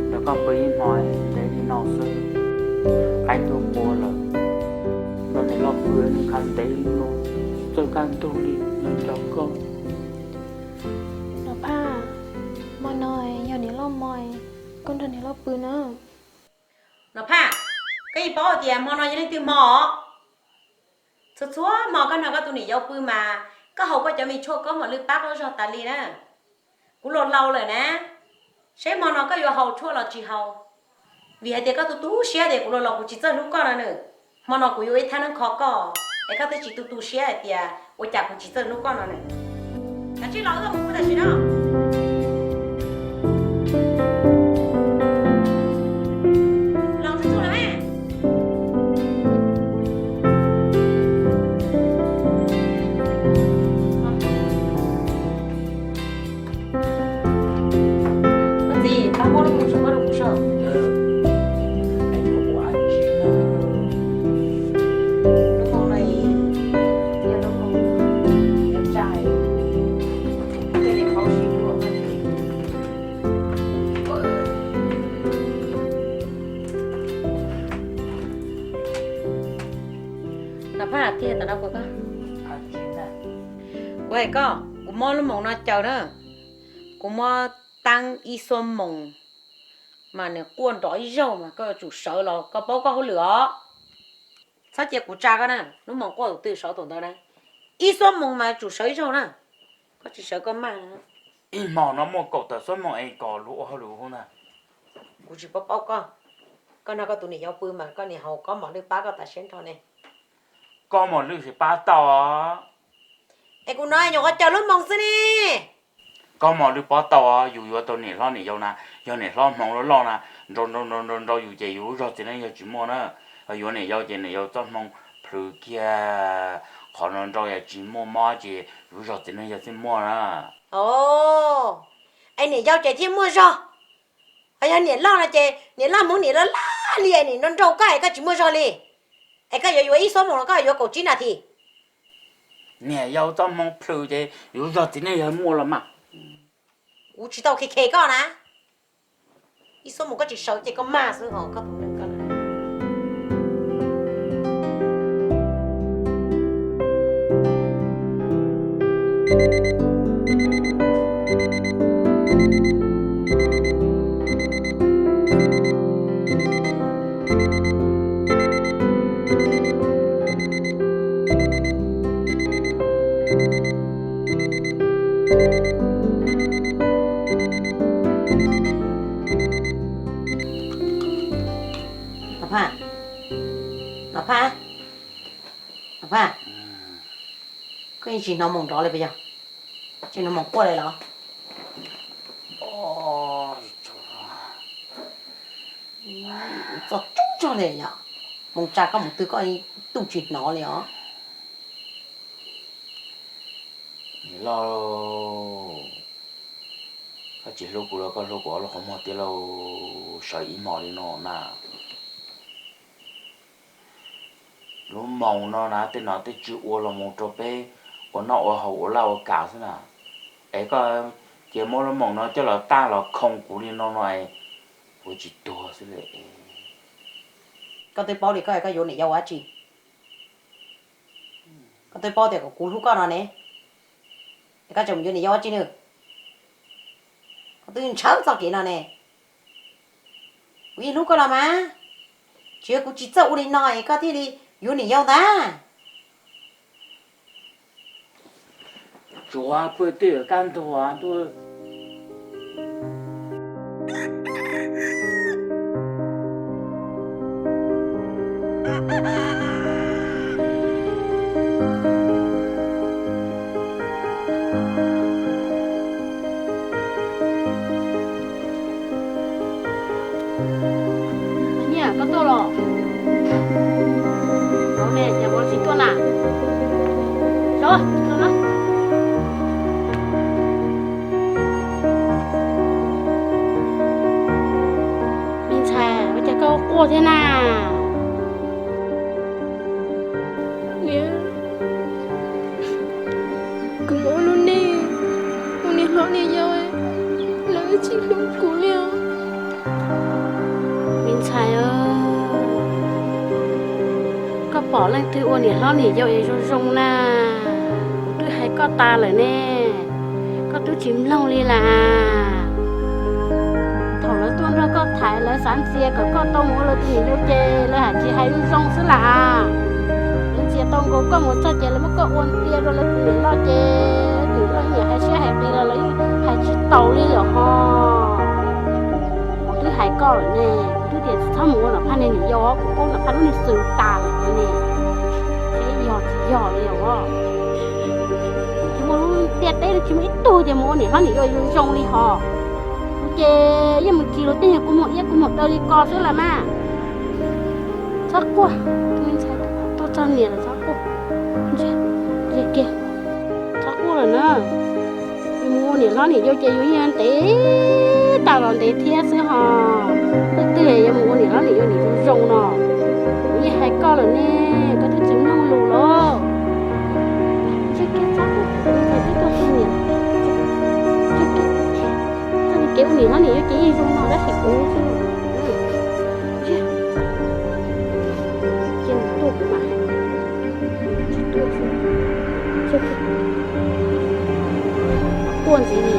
Nrog koj pw ib hmo ntev li no xwb, qaib tuaj qua lawm, nrog niam loj pw khav ntev li no, txawj kaj ntug li no nrog koj. Nom Phaj, hmo no yog niam loj hmo, koj nrog niam loj pw na. Nom Phaj, koj yeej paub tias hmo no yog leej twg hmo? Txhua txhua hmo koj nrog koj tus niam yau pw mas koj haus koj cov me tshuaj kab mom lwj pab koj lub zog tas li na. Kuv laus laus lawm na, seb hmo no koj yuav haus tshuaj los tsis haus. Vim hais tias koj tu tu siab tias kuv laus laus kuv tsis txawj hlub koj no nws. Hmo no kuv yuav ua ib thaj neeb kho koj, es koj twb tsis tu tu siab hais tias ua cas kuv tsis txawj hlub koj no nws. Kav tsij los wb mus tam sim no. Los txog txog lawm. Koj txiv, pab muab lub moo soj rau kuv soj. Lub moo no, lub moo, Nom Phaj, tiag tam no kuv koj, kuv hais koj, kuv muab lub moo no caw na, kuv muab teeb ib xuab moos mas nws quaj nrov ib zaug mas koj yuav tsum sawv los koj paub koj hauj lwm os. Txhob cia kuv tsa koj na, lub moo quaj tus twg sawv tus ntawd na. Ib xuab moos mas tsum sawv ib zaug na, koj tsis sawv koj maj na. Ib hmo no muaj kaum tawm xuab moos es kom luag ua hauj lwm hu ntag. Kuv tsis paub paub koj, koj nrog koj tus niam yau pw mas koj niam haus kab mom lwj pab koj tas siab nrho ne. Kab mom lwj tsis pab tau. Es kuv no nyuam qhuav caw lub moo xwb ne. Kab mom lwj pab tau, yus yuav tau niam hlob niam yau na, yog niam hlob hmoov loj loj na, nrau nrau nrau nrau yus ces yus lub zog txiv neej yog tsis muaj na. Ho yuav niam yau ces niam yau txoj hmoo plhws kiag, qhov no nrau yog tsis muaj mob ces yus lub zog txiv neej yog thiaj muaj na. Es niam yau ces thiaj muaj zog, ho yog niam loj no ces niam loj hmoov niam loj laj li es niam nrau nrau koj es koj tsis muaj zog li. Es koj yuav yuav ib xuab moos los koj yuav kaum tsib nas this? Niam yau txoj hmoo plhws ces yus lub zog txiv neej yog muaj los mas. Kuv tsis tau khe khe koj na. Ib xuab moos koj tsis sawv ces koj maj xwb os koj tus neeg koj na. Nom Phaj, Nom Phaj, Nom Phaj, koj yeej tsis hnov moos nrov li puas yog? Tsis hnov moos quaj li los? Txog tub tog li yom, moos tsa koj mus twg koj yeej tuj tsis hnov li os. Niam loj, koj tsis hlub kuv los koj hlub kuv ob lub qhov muag tiag lauj, sawv ib hmos li no na. Lub moos no na tej no tej tswv ua los mus rau peb ua noj ua haus ua laj ua kam xwb na. Es koj cia muab lub moos no coj los taj los khoo kuv li no no es kuv tsis tuag xwb li. Koj twb paub li koj, koj yuav niam yau ua dab tsi? Koj twb paub tias kom kuv hlub koj no ne, es koj tseem mus yuav niam yau ua dab tsi nws? Koj twb ntshaw txoj kev no ne. Kuv yeej hlub koj los mas, tsis yog kuv tsis txawj ua li no es koj thiaj li yuav niam yau ntag. Tsuav pw twj ywm kaj ntug ntuj. Nyiaj, koj tuaj los? Ov, ne cas ua tsis tuaj na? Los, los na. Me ntxhais, ua cas koj quaj thiab na? Niam, kuv mus ua lub neej, ua niam hlob niam yau, lawv Tsis hlub kuv li. Me ntxhais, koj pom leej twg ua niam hlob niam yau es zoo zoo na? Kuv twb hais koj tas lawm ne, koj twb tsis mloog li las. Thaum lawv tuaj nrog koj tham, lawv xav ntxias kom koj tau mus ua lawv tus niam yau ces lawv hais tsis hais zoo zoo xwb las. Lawv ntxias tau nkaus koj mus txog ces lawv muab koj ua ntia rau lawv tus niam loj ces lawv tus niam loj yeej hais siab hais qis los lawv yeej hais tsis taus li lawm ho. Kuv twb hais koj lawm ne, kuv twb tias tsis txhob mus ua Nom Phaj niam yau, kuv paub Nom Phaj lub niag xwm tas lawm ne. Thiab yog tsis yog li os. Tsis muaj lub ntiaj teb no tsis muaj ib tug tias mus ua niam hlob niam yau zoo zoo li ho. Kuv ces yeej mus kis luag tej yog kuv mus iab kuv mus daw li ko xwb las mas. Txhob quaj, tus me ntxhais tuaj txog niam lawm txhob quaj. Ntsia, ntsia kiag, txhob quaj lawm na. Yus mus ua niam hlob niam yau ces yus yeej ntev tas los ntev thiab xwb ho. Leej twg yuav mus ua niam hlob niam yau niam zoo zoo no? Kuv yeej hais koj lawm ne, koj twb tsis mloog lus los. Ntsia kiag, txhob quaj, tus me ntxhais twb tuaj txog niam. Ntsia kiag, txoj kev ua niam hlob niam yau ces yeej zoo no tab sis kuv xwb. Cia nws tuaj kuv mam hais. Tsis tuaj xwb. Tuaj ntxiv li.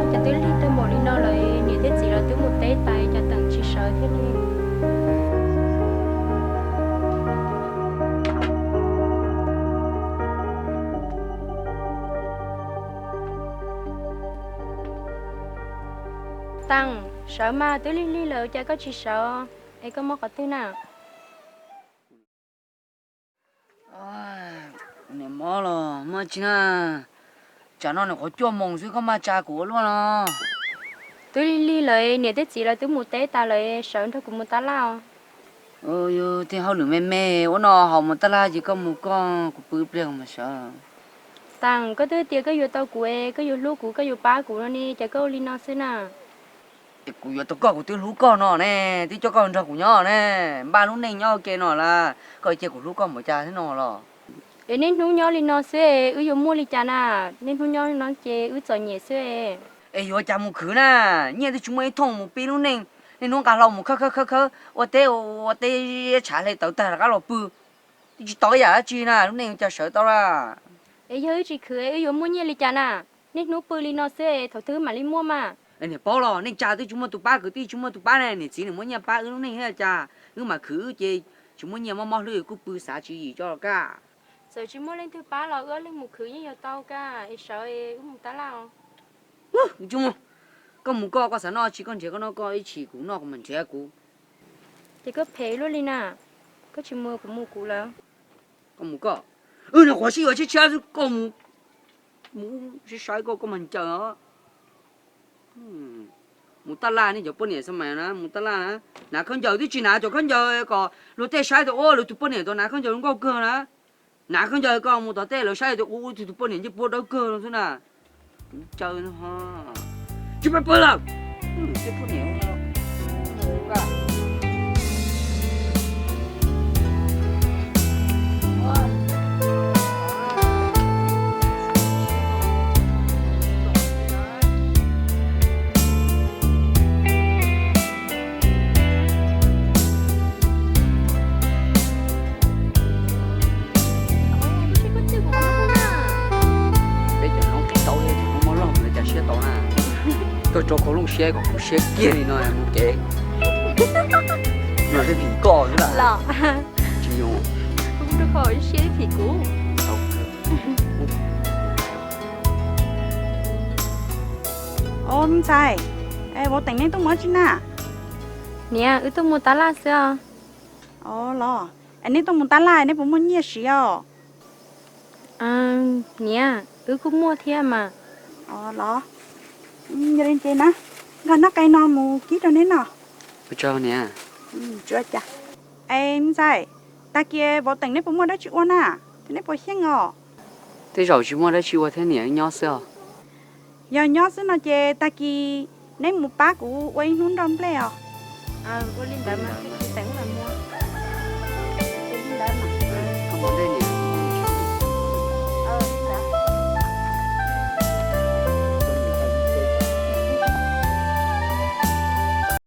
Cas twb lig tag npaum li no lawm, niam thiab txiv los twb mus teb tas, cas Teem tsis sawv thiab li. Teem, sawv mas, twb lig lig lawm cas koj tsis sawv, es koj muaj qhov twg na? Niam mob los muaj tsi na, tsam no nws qhuav cuaj moos xwb koj maj tsa kuv ua luaj no. Twb lig lig lawm, niam thiab txiv lawv twb mus teb tas lawm, sawv nrog kuv mus tab laj os. Yus tej hauj lwm me me ua no, haus mus tab laj ces koj mus koj, kuv pw ib pliag kuv mam sawv. Teem, koj twb tias koj yuav tau kuv, koj yuav hlub kuv, koj yuav pab kuv no ne, cas koj ua li no xwb na? Kuv yuav tau koj kuv twb hlub koj no ne, twb coj koj nrog kuv nyob ne, npaj lub neej nyob ua ke no las, koj cia kuv hlub koj npaum cas thiab no los? Es niaj hnub nyob li no xwb wb yuav muaj li cas na? Niaj hnub nyob li no ces wb txom nyem xwb. Es yuav cas mus khwv na, nyiaj twb tsis muaj ib thooj mus pib lub neej, niaj hnub nqa hlau mus khawb khawb khawb khawb ua teb, ua teb tshav hle tawv tag rov qab los pw, twb tsis tau ib yam dab tsi na, lub neej yuav cas sawv tau lawm? Es yog wb tsis khwv wb yuav muaj nyiaj li cas na? Niaj hnub pw li no xwb, thaum twg wb mam li muaj mas? Niam paub los, neej tsa twb tsis muaj tus pab, kwv tij tsis muaj tus pab ne, niam txiv nws muab nyiaj pab wb lub neej thiab cas, wb mam khwv ces tsis muaj nyiaj mob mob hlwb kuj pw xav tswv yim coj los kaj. Txawm tsis muaj leej twg pab los wb ob leeg mus khwv yeej yuav tau kaj, es sawv wb mus tab laj os. Tsis mus, koj mus koj, koj xav noj tsi koj nrhiav koj noj koj, ib chim kuv noj kuv mam nrhiav kuv. Ces koj phem luaj li na, koj tsis mus kuv mus kuv lawm. Koj mus koj, wb nyuam qhuav sib yuav tshiab tshiab xwb koj mus, mus saib saib koj, koj mas ncaws os. Mus tab laj nej cov poj niam xab mais na, mus tab laj na, hnav khaub ncaws twb tsis hnav cov khaub ncaws kom luag tej saib tias ua luag tus poj niam tau hnav khaub ncaws zoo nkauj kawg na. Hnav khaub ncaws koj mus tom tej lawv saib tias ua tus poj niam ncej puab dawb kawg no xwb na. Caw tsis pab pawg lawm. Tej poj niam Peb cov noob tsis tau li, kuv mob loj lawv cas siab tau na. Koj tso khau looj siab kom kuv siab kiag li no mus kev. Nyuag tej phim koj xwb las. Tsis nyuag. Siab phim kuv. Os, me ntxhais, vauv Teem nej tuaj mus dab tsi na? Niam, wb tuaj mus tab laj xwb os. Os los, es nej tuaj mus tab laj nej puas muaj nyiaj siv os? Niam, wb kuj muaj thiab mas. Os los, yog li ces na, nkag noj qe no mus kib rau neb noj. Ua tsaug niam. Es me ntxhais, tag kis vauv Teem neb puas muaj dab tsi ua na? Thiab neb puas xyeej os? Tej zaum tsis muaj dab tsi ua thiab niam, nyob xwb os. Yog nyob xwb no ces tag kis neb mus pab kuv ua ib hnub nroj nplej os. Ua li ntawd mas tsis teev